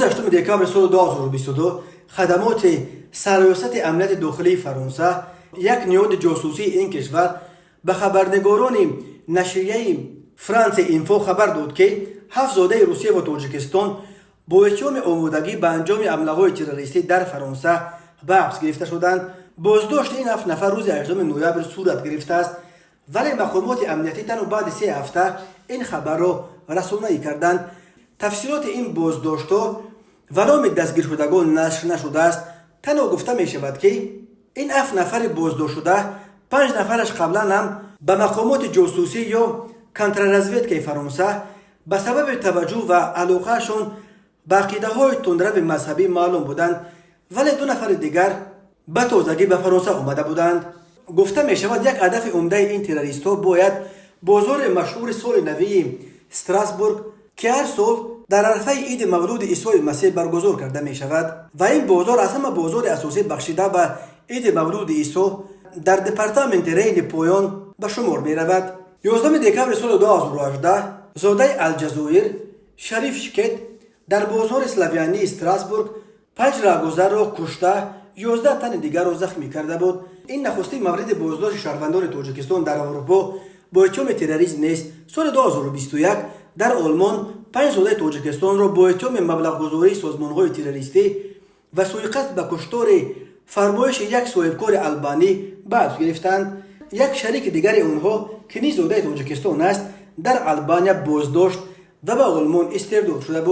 8 декабри соли 2022 хадамоти Сарриёсати амнияти дохилии Фаронса, як ниҳоди ҷосусии ин кишвар, ба хабарнигорони нашрияи Франсия Инфо хабар дод, ки ҳафт зодаи Русия ва Тоҷикистон бо иттиҳоми омодагӣ ба анҷоми ҳамлаҳои террористӣ дар Фаронса ба ҳабс гирифта шуданд. Боздошти ин ҳафт нафар рӯзи 8 ноябр сурат гирифтааст, вале мақомоти амниятӣ танҳо баъди 3 ҳафта ин хабарро расонаӣ карданд. Тафсилоти ин боздоштҳо ва номи дастгиршудагон нашр нашудааст. Танҳо гуфта мешавад, ки ин ҳафт нафари боздоштшуда, панҷ нафараш қаблан ҳам ба мақомоти ҷосусӣ ё контрразведкаи Фаронса ба сабаби таваҷҷӯҳ ва алоқаашон ба ақидаҳои тундрави мазҳабӣ маълум буданд, вале ду нафари дигар ба тозагӣ ба Фаронса омада буданд. Гуфта мешавад, як ҳадафи умдаи ин террористҳо бояд бозори машҳури соли навии Страсбург, ки ҳар сол дар арафаи иди мавлуди Исои Масеҳ баргузор карда мешавад ва ин бозор аз ҳама бозори асосӣ бахшида ба иди мавлуди Исо дар департаменти Рейни Поён ба шумор меравад. 11 декабри соли 2018 зодаи Алҷазоир Шариф Шкет дар бозори славянии Страсбург панҷ раҳгузарро кушта, 11 тани дигарро захмӣ карда буд. Ин нахустин мавриди боздошти шаҳрвандони Тоҷикистон дар Аврупо бо иттиҳоми терроризм нест. Соли 2021 дар Олмон панҷ зодаи Тоҷикистонро бо иттиҳоми маблағгузории созмонҳои террористӣ ва суиқасд ба куштори фармоиши як соҳибкори албанӣ ба ҳабс гирифтанд. Як шарики дигари онҳо, ки низ зодаи Тоҷикистон аст, дар Албания боздошт ва ба Олмон истирдод шуда буд.